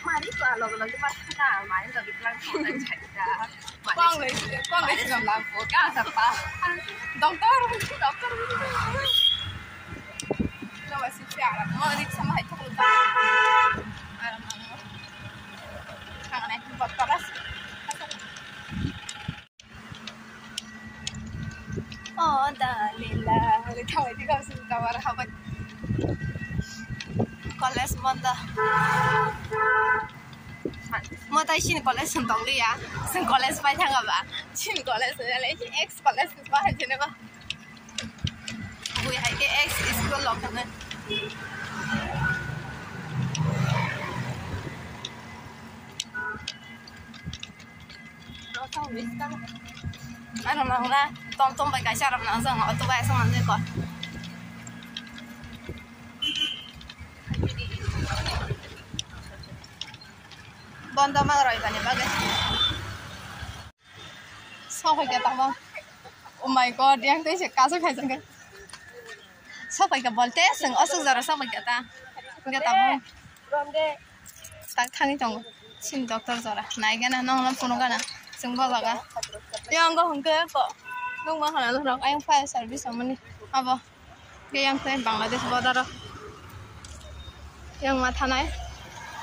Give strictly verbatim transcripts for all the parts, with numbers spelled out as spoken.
Mari ko alog log ma ta mari log lang ko ta chai ta. Kong le, kong le sino lang ko ka sa pa. Doktor, doktor. Coba sih si alam. Mau di sama itu kalau tak. Alam mau. Kangen itu doktor as. Oh, Dalila. Thawai di kau sini kamar habat. College bondo. Mo tai sini college song tong liya. Sing college pai thanga ba. Sini college le ex college ba hai jene ba. Bui hai ke ex school lo kana. Ano nang na tom tom bai kaisa ram nang jang auto bai sa man ko. Bondo ma roi bani bagai. Sopai khe tamo. Oh my God, yang tei se kasu khai jang. Sopai khe bolte sing osuk jora sopai khe ta. Khe tamo. Tak thani tongo. Sin doctor jora. Nai gana nong lam phone gana. Sing bo jaga. Yang go hungke ko. Nung ma hana rok ayang fire service amani. Abo. Ke yang tei Bangladesh border o. Yang ma thanai.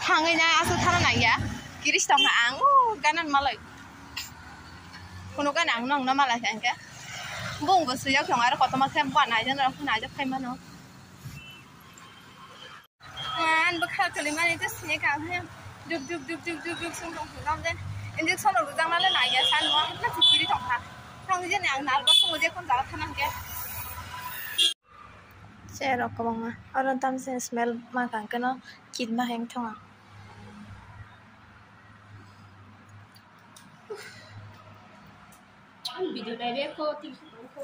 Thangwi nai aswk thana nangya. Kiris tongkha ang. O ganan malai. Kunuka nang nong na malai kha hwnkhe. Bung bo swijak tongo aro kotorma khe bo naijak naijak khai mano. Ang bwkha kwlwimani tei sini kha hwnkhe duk duk duk duk duk duk song tong phunukha hwnkhe injection rok rwjaknai le naiya sa nw hapla chukiri tongkha. Thang jeni ang nervous tongo je kon jaga thana hwnkhe. Chair rok kwbangma oro tamse smell ma kang khe no kit ma heng thung ang. Ang video nai re ko, tiki ko.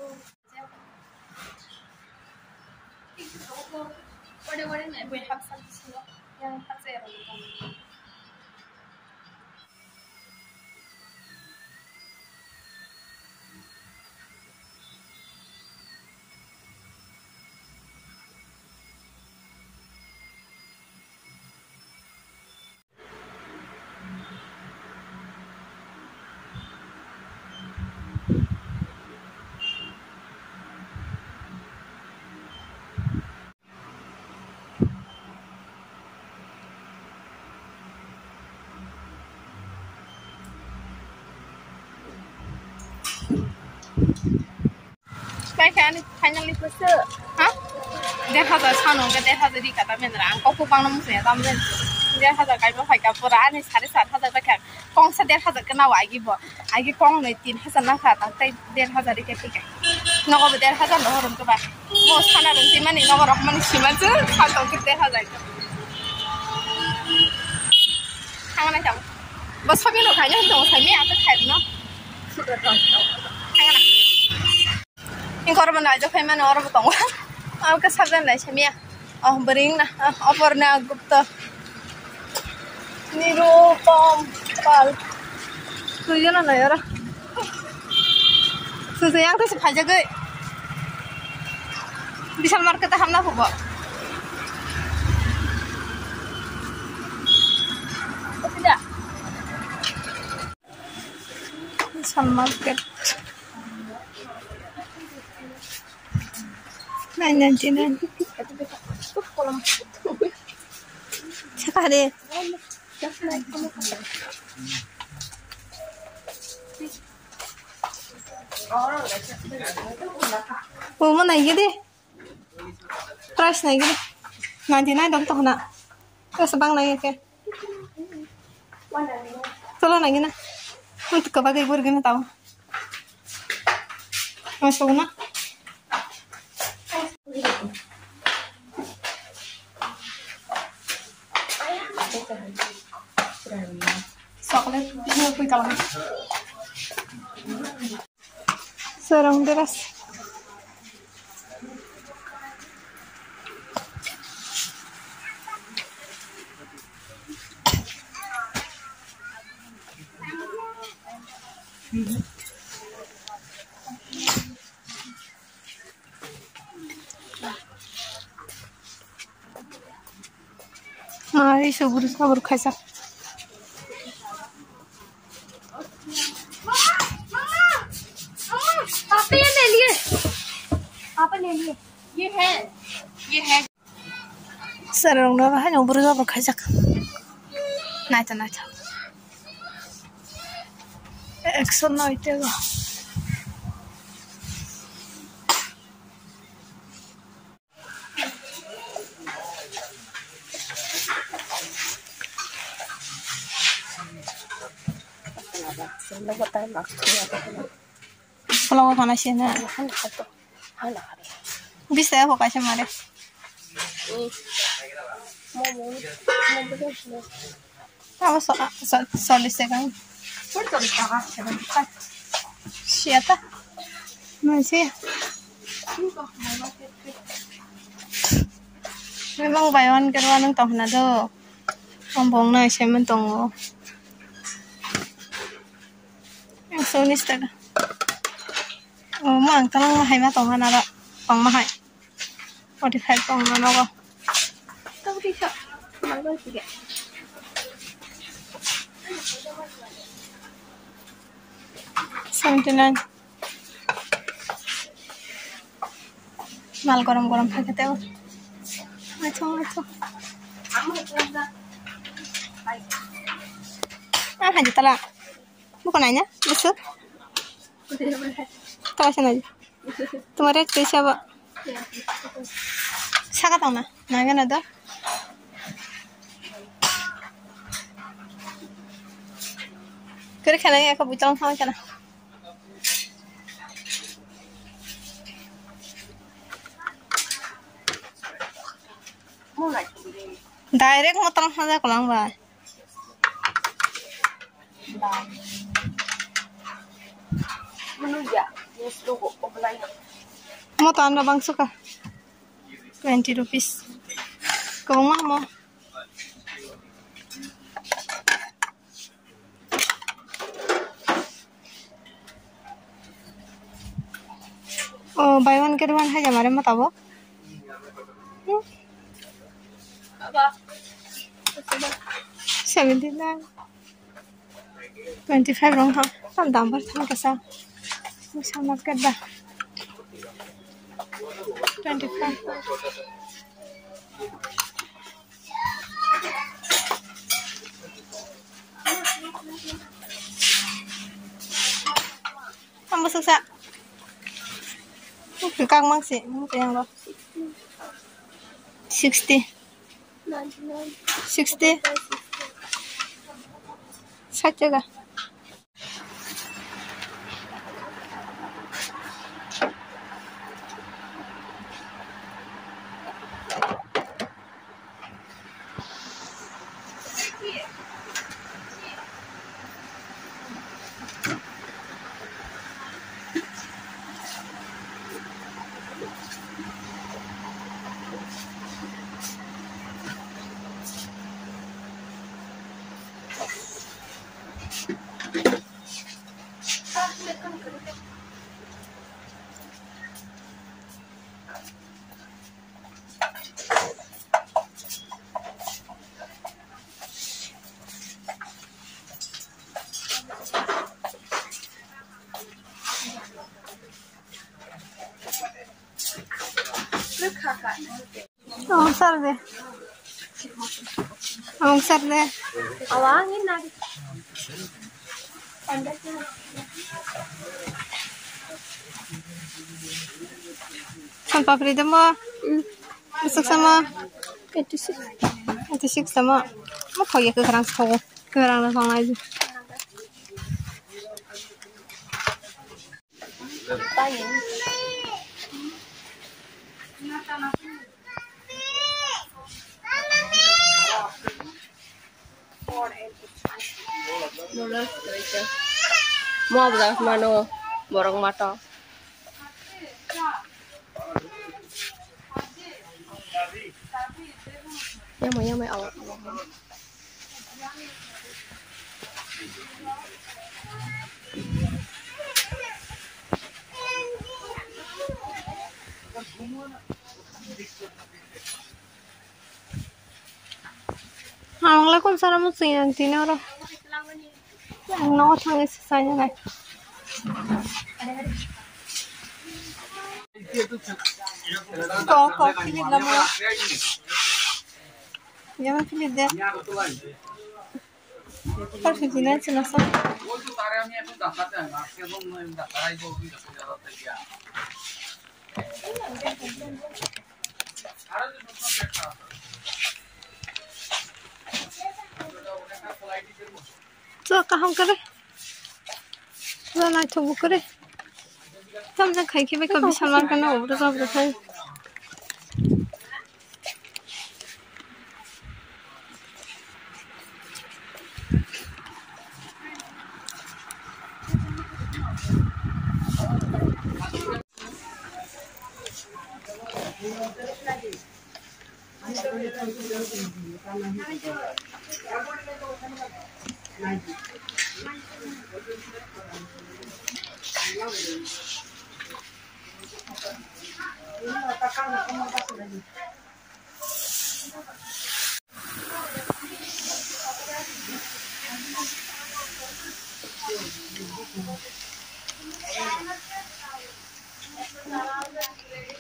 Tiki ko. Ore ore nai boi hapsa silo. Yang hapsa ya. Pai khe ani final ni photo. Ha? Deha hajar sano hwnkhe deha hajar rika ta mendra. Ang kok bangno muchungya tamni. Deha hajar kaibo phaikha pura ani sare sat hajar bai kha. Kongsa deha hajar khe nao agi bo. Agi kong noi tin hajar nakha ta tei deha hajar rika thika. Nogo bo deha hajar no horom khe ba. Mo sana rong tin mani nogo rok mani siman chu sal tong khe deha hajar. Thangna chang. Bo sobi no khaina hin tong sami ang khe khairno. Thangna. Ingkor bo naijak khai mano oro bo tongo. Ang khe sabjani lai samiya. Oh, bwrwi wngna. Oh, Aparna Gupta. Nirupam Pal. Duijono nai oro. Sujai ang tei se phaijagwi. Vishal market o hamna phubo. Vishal market. Nine ninety nine. Sakha de. Omo naigidi. Price naigidi. Ninety nine dong tohna. Price bang nai ke. Tolo naigina. Untuk kebagi burgina tau. Masuk na. Chocolate, ini aku kalah. Sarong deras. Mari subur sabur khaisa. पापा ये ले लिए, पापा ले लिए। ये है, ये है। Sarong no hai no buru sabur khaisa. Naito naito. Ekso noi tego. Follow up mana sih na? Bisa ya pokoknya mare. Tamo so, so, solid second. Siya ta. Nung siya. Memang buy one get one wng tong hwna do. Ang bong nai semen tongo. Yang sonis taka. Oh, mo ang tanang ma hai ma tong hana ro. Tong ma hai. Forty five tong na nogo. Seventy nine. Mal gorom gorom phai khe teo. Acho, acho. Ah, hai tala. Bukan nanya, besok. Tawa sana aja. Tumare tui sabo. Saka tong na, nangana do. Kiri khana ya ka bujang sama kana. Direct mo tang sana kolang ba. Mo to anna bangso ka. Twenty rupees. Kau ma mo. Oh, buy one get one hai jamare mo tabo. Seventy nine. Twenty five rong ha. Tam dam bar thang kasa. Bisa market da. Twenty five. Tam bwswk sa. Kang mang se, mang se yang lo. Sixty. Sixty. Sat jaga. Ang sar de. Ang sar de. Awang ini. Son papri demo. Bwswk samo? Eighty six. Eighty six samo. Ma khoya kwkhwrang sawo. Kwkhwrang no songnai. Mo abjak mano borok mato. Yamai yamai awa awa. Ang le kun sara muchung yang tini oro. Ang nogo thangwi se chai nai. Ko, ko, kilik lamo. Yama kilik de. Kar sujina chuna sa. Chwla kaham kwrwi. Chwla naithok bo kwrwi. Tamjak khai khe bai kha bisal market no obwtwi jabra khai.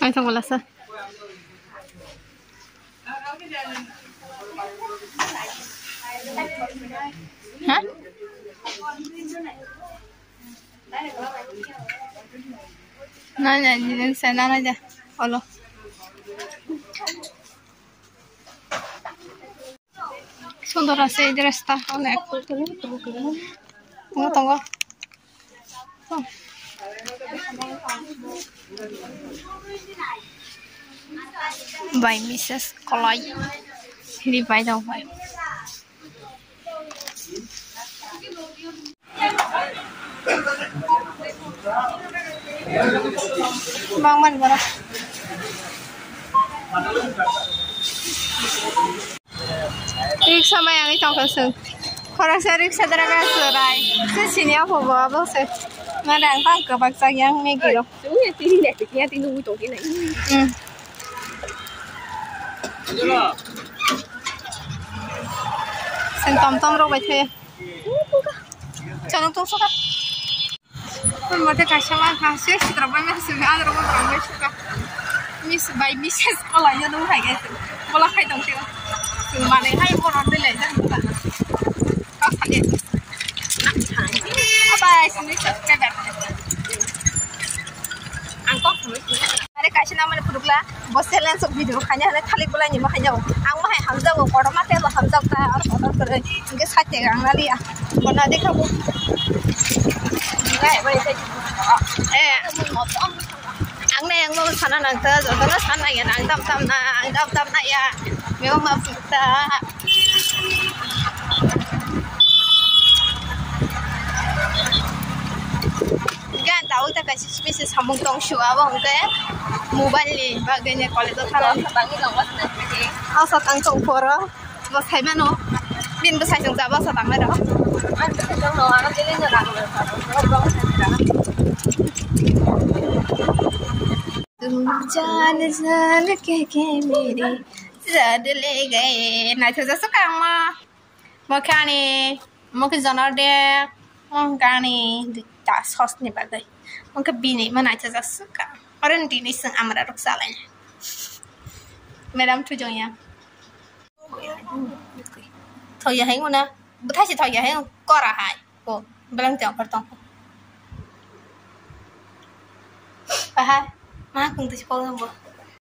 Ai thong wala sa. Ha? Nai, nai, nai, nai, nai, nai, olo. Sundor ase dress ta, onek. Tongo, tongo. By Missus Kolai. Hiri bai rok bai. Bangmani borok. Riksa mai ang tongkha sung. Khoroksa riksa dara ga surai. Se sini apo bo abo se. Mare ang tang kwbak chak yang Maggie rok. Hmm. Seng tom tom rok bai thaya. Chalo tong soka. Mate kaisa ma kha se sitra bai ma se adro ma bai soka. Miss by Missus Kolai no hai ga. Bola khai tong se. Mane hai bono de le jang ta. Ka khale. Bye, sini subscribe. Ang kok. Are kaisa namani phunukla, bo challenge o video khaina hwnwi thalik bwlaini ma khaina. Ang ma hai hamjago, kotorma tei bo hamjak ta, aro kotor kwrwi. Hwnkhe side tega ang naliya. Bono dekha bo. Eh, ang nai ang bo sana nang ta, jotono sana ya, ang tam tam na, ang tam tam na ya. Meo ma phunukta. Gan ta oi ta kaisa. Bisi samung tong su abo hwnkhe mobile ni bagwi ni college o thana. Asa tang tong phoro bo sai mano. Bini bwsai chwng chaba asa tang mano. Tum jaan jaan ke ke mere jaan le gaye. Naithok jak swkang ma. Mo khe ani, mo khe Jonor de, mo khe ani ta sos ni bagwi. Mo khe bini mo naithok jak swkang. Oro ni tini chwng amra rok chalai. Madam thujong ya. Thoya hai nguna. Bwthai se thoya hai kora hai. Ko, beleng te offer tong. Paha, ma kung tu si kok bo.